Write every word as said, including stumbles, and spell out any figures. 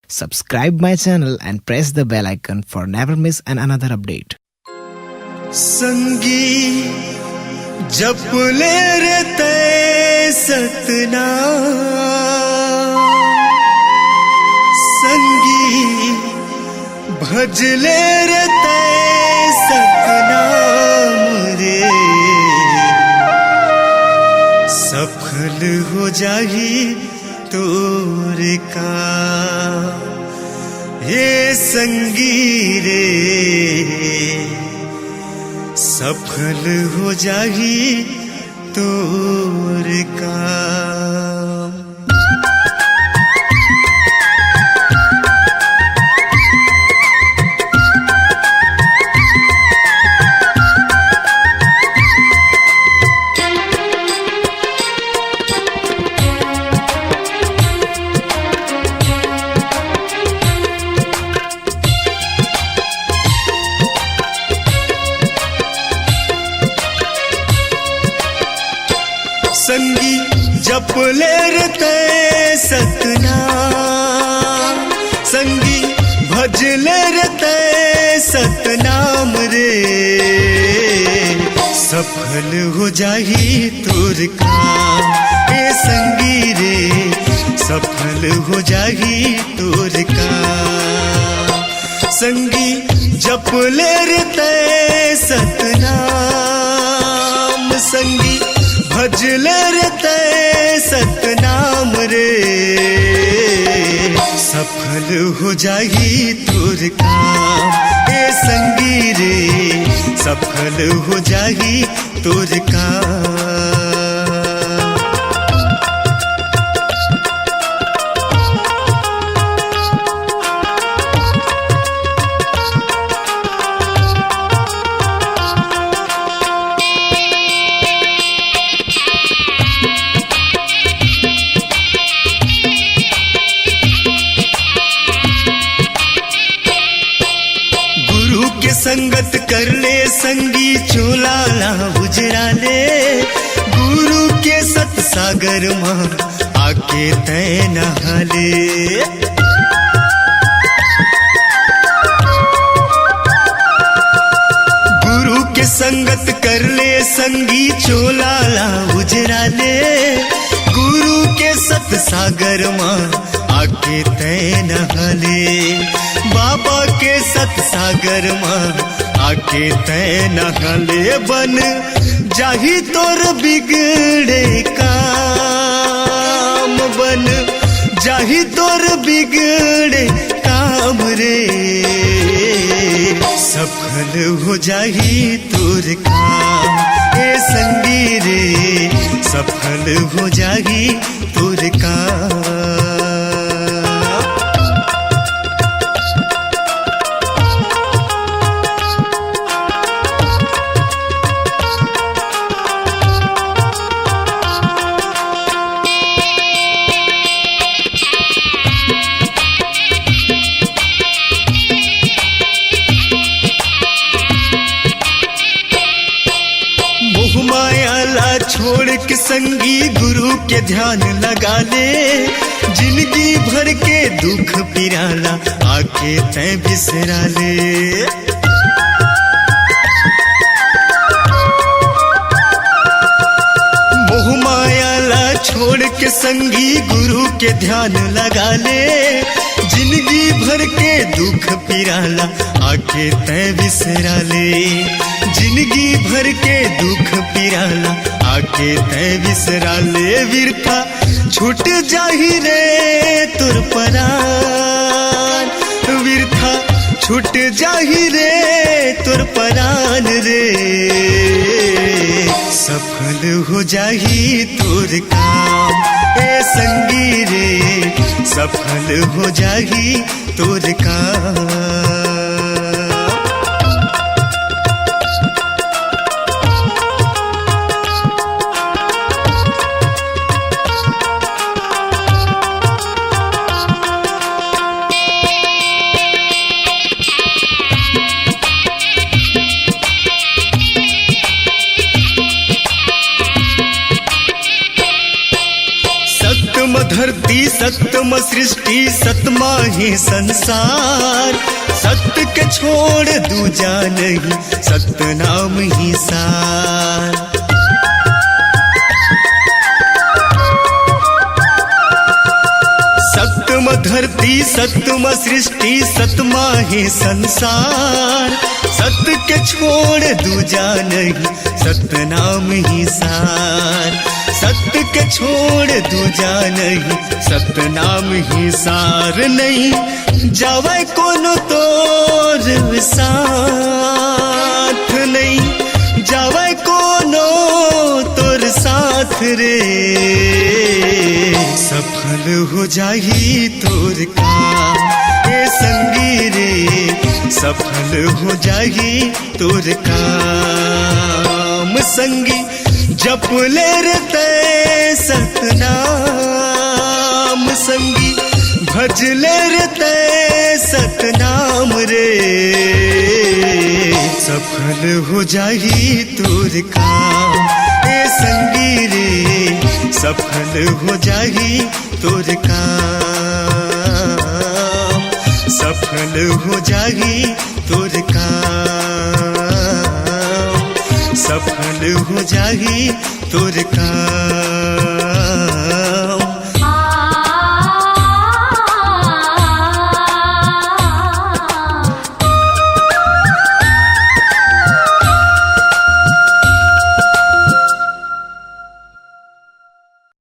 Subscribe my channel and press the bell icon for never miss an another update. संगी जप ले रे तै सतनाम, संगी भज ले रे तै सतनाम रे, सफल हो जाही तोर काम, हे संगी रे, सफल हो जाही तोर काम। संगी जप ले रे तै सतनाम, संगी भज ले रे तै सतनाम रे, सफल हो जाही तोर काम, ए संगी रे, सफल हो जाही तोर काम। संगी जप ले रे तै सतनाम, संगी भज ले रे तै सतनाम रे, सफल हो जाही तोर काम, ए संगी रे, सफल हो जाही तोर काम। गुरु के संगत कर ले संगी, चोला ला उजरा ले। गुरु के सत सागर मा आके तै नहा ले। गुरु के संगत कर ले संगी, चोला ला उजरा ले। गुरु के सत सागर मा आके तै नहा ले, बाबा के सत सागर मा आके तै नहा ले। बन जाही तोर बिगड़े काम, बन जाही तोर बिगड़े काम रे, सफल हो जाही तोर काम, ए संगी रे, सफल हो जाही तोर काम। मोह माया ला छोड़ के संगी गुरु के ध्यान लगा ले, जिंदगी भर के दुख पिराला आके तै बिसरा ले। मोह माया ला छोड़ के संगी गुरु के ध्यान लगा ले, जिंदगी भर के दुख पिराला आके तै बिसरा ले, जिंदगी भर के दुख पिराला आके तै बिसरा ले। बिरथा छूट जाही रे तोर परान, बिरथा छूट जाही रे तोर परान रे, सफल हो जाही तोर काम, ए संगी रे, सफल हो जाही तोर काम। सत्य म धरती सतमा सृष्टि सतमा हे संसार, सत के छोड़ दूजा नहीं, सतनाम ही सार। सतमा धरती सतमा सृष्टि सतमा हे संसार, सत के छोड़ दूजा नहीं, सतनाम ही सार। सत के छोड़ दूजा नहीं, सतनाम ही सार। नहीं जावय कोनो तोर साथ, नहीं जावय कोनो तोर साथ रे। सफल हो जाही तोर काम, ए संगी रे, सफल हो जाही तोर काम। संगी जप ले रे तै सतनाम, संगी भज ले रे तै सतनाम रे। सफल हो जाही तोर काम, ए संगी रे, सफल हो जाही तोर काम। सफल हो जाही तोर काम, सफल हो जाही तोर काम।